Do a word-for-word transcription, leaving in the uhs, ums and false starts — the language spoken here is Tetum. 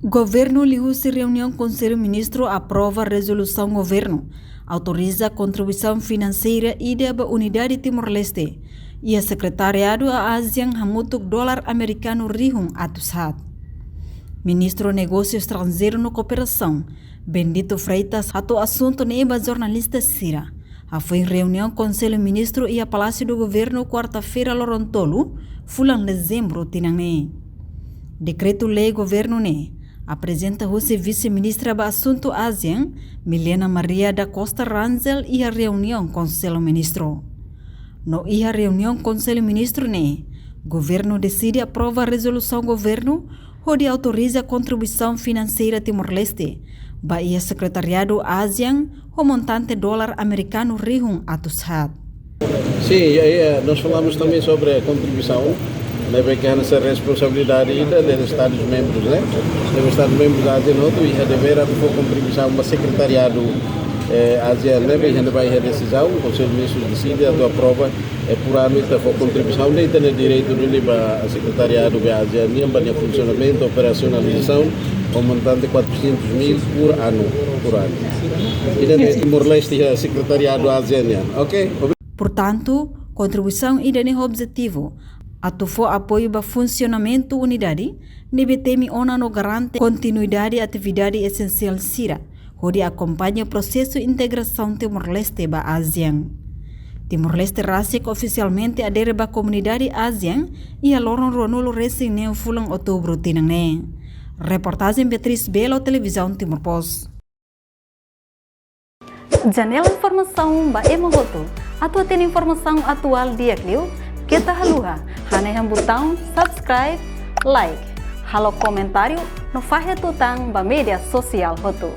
Governu liuhusi reuniaun Konsellu Ministru aprova rezolusaun governu autoriza kontribuisaun finanseira ida ba Unidade Timor-Leste iha Sekretariadu ASEAN hamutuk dolar amerikanu rihun atus haat. Ministru Negósiu Estranjeiru no Kooperasaun, Bendito Freitas, hato'o asuntu ne'e ba jornalista sira hafoin reuniaun Konsellu Ministru iha Palásiu do Governu, kuarta-feira, loron tolu, fulan dezembru tinan ne'e. Dekretu-lei governu ne'e aprezenta husi Vise-Ministra ba Asuntu ASEAN, Milena Maria da Costa Rangel, iha reuniaun Konsellu Ministru. No iha reuniaun Konsellu Ministru ne'e, governu deside aprova rezolusaun governu hodi autoriza kontribuisaun finanseira Timor-Leste ba iha Sekretariadu ASEAN ho montante dolar amerikanu rihun atus haat. Sim, e aí, eh, nós falamos também sobre a contribuição, ne'ebé ke hanesan responsabilidade ida de Estados membros, né? Ne'ebé Estados membros ASEAN hotu iha devér atu fó kontribuisaun ba Sekretariadu, eh, ASEAN, ne'ebé iha ne'ebá iha desizaun, Konsellu Ministru deside atu aprova, eh, por anu ita fó kontribuisaun, ida-ne'e direitu duni ba Sekretariadu ba ASEAN nian, ba nia funsionamentu, operasionalizasaun, ho montante quatrocentos mil por ano, por ano. Ida-ne'e Timor-Leste iha Sekretariadu ASEAN nian, ok? Portantu, kontribuisaun ida-ne'e ho objetivu atu fó apoiu ba funsionamentu unidade ne'ebé temi ona no garante kontinuidade atividade esensiál sira hodi akompaña prosesu integrasaun Timor-Leste ba ASEAN. Timor-Leste rasik ofisialmente adere ba komunidade ASEAN iha loron ruanulu resin neen fulan Outubru tinan ne'e. Reportajen Beatriz Belo, Televizaun Timor Post. Janela informasaun ba ema hotu. Atu hatene informasaun atuál di'ak liu, keta haluha hanehan butaun subscribe, like, halo komentáriu no fahe tutan ba média sosiál hotu.